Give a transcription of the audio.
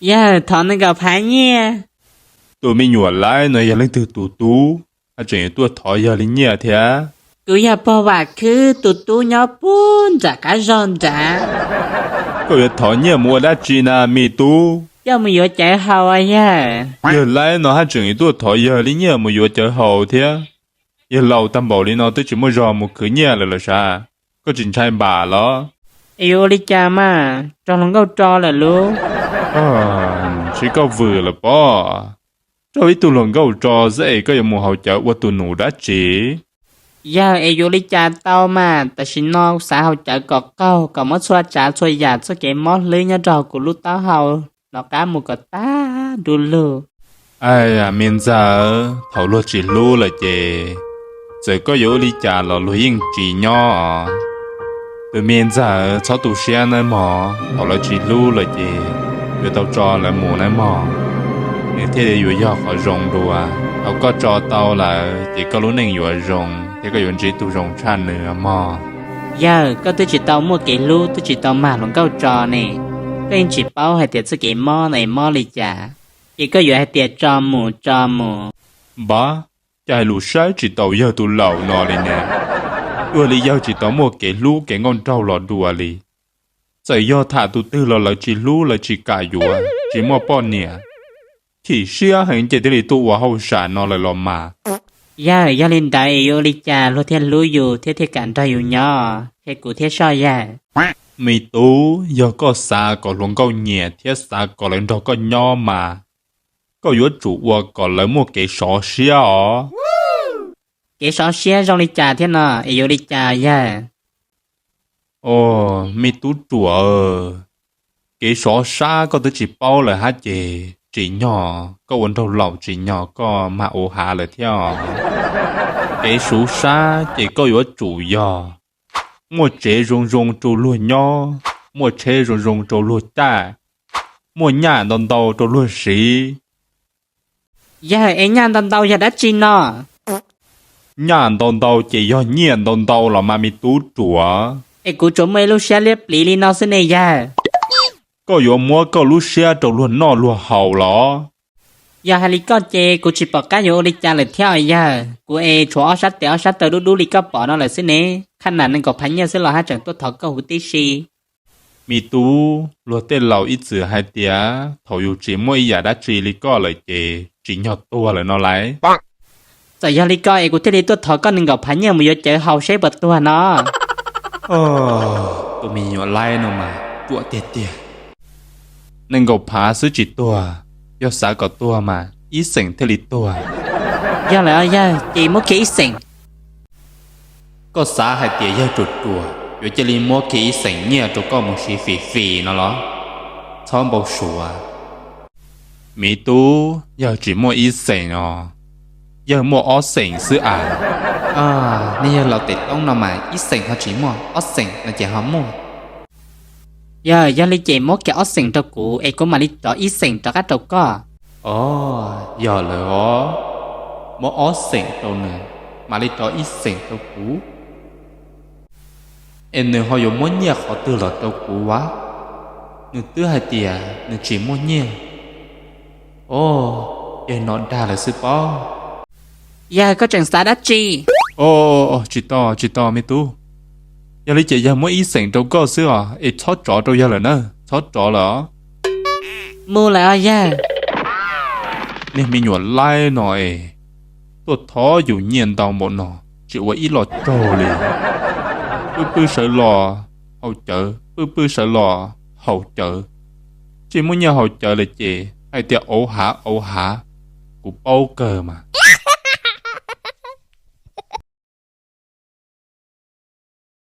Yawg, thov nees nkaum phav nyiaj. Tus me nyuam laib no yog leej twg tus tub, haj tseem yuav tuaj thov yawg li nyiaj thiab? Kuv yog pog Vam Khwb tus tub nyob puag nram qab zog nrad. Koj yuav thov nyiaj mus ua dab tsi na me tub? Coj mus yuav cawv haus yawg. Yawg laib no haj tseem yuav tuaj thov yawg li nyiaj mus yuav cawv haus thiab? Yawg laus tag npaum li no twb tsis muaj zog mus khwv nyiaj lawm los sav? Koj tsis ntshai npam los? Es yuav ua li cas mas, raug hluas nkauj tso lawm lub. Tsis koj vwm lawm pob, raug ib tug hluas nkauj tso xwb es koj yuav mus haus cawv ua tus nus dab tsi? Yawg, es yuav ua li cas tau mas, tam sim no xav haus cawv kom qaug kom muab txhua tsav txhua yam txoj kev mob hlwb nyob rau hauv kuv lub taub hau los qab mus kom tag du lug. Ai, me ntxawg, thaum luag tsis hlub lawm ces txawm koj yuav ua li cas los luag yeej tsis nyob. Tus me ntxawg txhob tu siab nawb mog, thaum lawv tsis hlub lawm ces yuav tau tso lawv mus nawb mog, nws thiaj li yuav yog qhov zoo dua. Thaum koj tso tau lawm ces koj lub neej yuav zoo thiab koj yuav ntsib tus zoo tshaj nws mog. Yawg, koj twb tsis tau muaj kev hlub twb tsis tau mag hluas nkauj tso ne, koj yeej tsis paub hais tias txoj kev mob no es mob li cas, ces koj yuav hais tias tso mus tso mus. Npab, cas hais lus saib tsis taus yawg tus laus no li ne? Ua li yawg tsis tau muaj kev hlub kev nkauj nraug los dua li. Txawm yog tham tus twg los lawv tsis hlub lawv tsis kam yuav, tsis muaj poj niam. Chim siab heev ces thiaj li tuaj ua hauj sam no lawm los mas. Yawg, yog li ntawd es yuav ua li cas luag thiaj hlub yus thiab thiaj kam nrog yus nyob, thiab kuv thiab soj yawg? Me tub, yog koj xav kom hluas nkauj nyiam thiab xav kom lawv nrog koj nyob mas, koj yuav tsum ua kom lawv muaj kev sov siab os. Kev sov siab zoo li cas thiab no es yuav ua li cas yawg? Os, me tub ruam, kev sov sab koj twb tsis paub lawm hab ces tsim nyog koj ua nraug laus tsim nyog koj mag u hav lawm thiab os. Kev sov sab ces koj yuav tsum yog muaj tsev zoo zoo rau luag nyob, muaj tsheb zoo zoo rau luag caij, muaj nyaj ntau ntau rau luag siv. Yawg, es nyaj ntau ntau yog dab tsi no? Nyaj ntau ntau ces yog nyiaj ntau ntau los mas me tub ruam. Es kuv tsuas muaj ib lub siab liab pliv li no xwb ne yawg. Koj yuav muab koj lub siab rau luag noj luag haus los? Yog hais li koj ces kuv tsis pom qab yuav ua li cas lawm thiab os yawg. Kuv es tshuav ob sab tes ob sab taw dub dub li koj pom no lawm xwb ne. Qhab nam nees nkaum phav nyiaj xwb los haj tseem tuaj thov koj huv tib si. Me tub, luag tej laus ib txwm hais tias thaum yus tsis muaj ib yam dab tsi li koj lawm ces tsim nyog tuag lawm no lauj. Txawm yog li koj es kuv thiaj li tuaj thov koj nees nkaum phav nyiaj mus yuav cawv haus seb puas tuag no. Tus me nyuam laib no mas ruam tiag tiag. Nees nkaum phav xwb tsis tuag, yog xav kom tuag mas ib xeem thiaj li tuag. Yog lawm os yawg, ces muab kiag ib xeem. Koj xav hais tias yawg ruam ruam yuav cia li muab kiag ib xeem nyiaj rau koj mus siv fim fim no los? Txhob npau suav. Me tub, yawg tsis muaj ib xeem os, yawg muaj ob xeem xwb as. Nej yawg laus tes toob no mas ib xeem ho tsis muaj, ob xeem no ces ho muaj. Yawg, yog li ces muab kiag ob xeem rau kuv es kuv mam li rov ib xeem rov qab rau koj. Os, yog lawm os, muab ob xeem rau nws, mam li rov ib xeem rau kuv. Es nws ho yuav muab nyiaj qhov twg los rau kuv as? Nws twb hais tias nws tsis muaj nyiaj. Os, yawg no dag lawm xwb pob. Yawg, koj tseem xav dab tsi? Tsis tau, tsis tau me tub. Yog li ces yawg muab ib xeem rau koj xwb os, es txhob rov rau yawg lawm na, txhob rov lawm os. Mus lawm os yawg. Niag me nyuam laib no es, tuaj thov yus nyiaj ntau npaum no, tsis ua ib lo raug li. Pw pw sawv los haus cawv, pw pw sawv los haus cawv. Tsis muaj nyiaj haus cawv lawm ces hais tias auv hav auv hav, kuv paub kawg mas.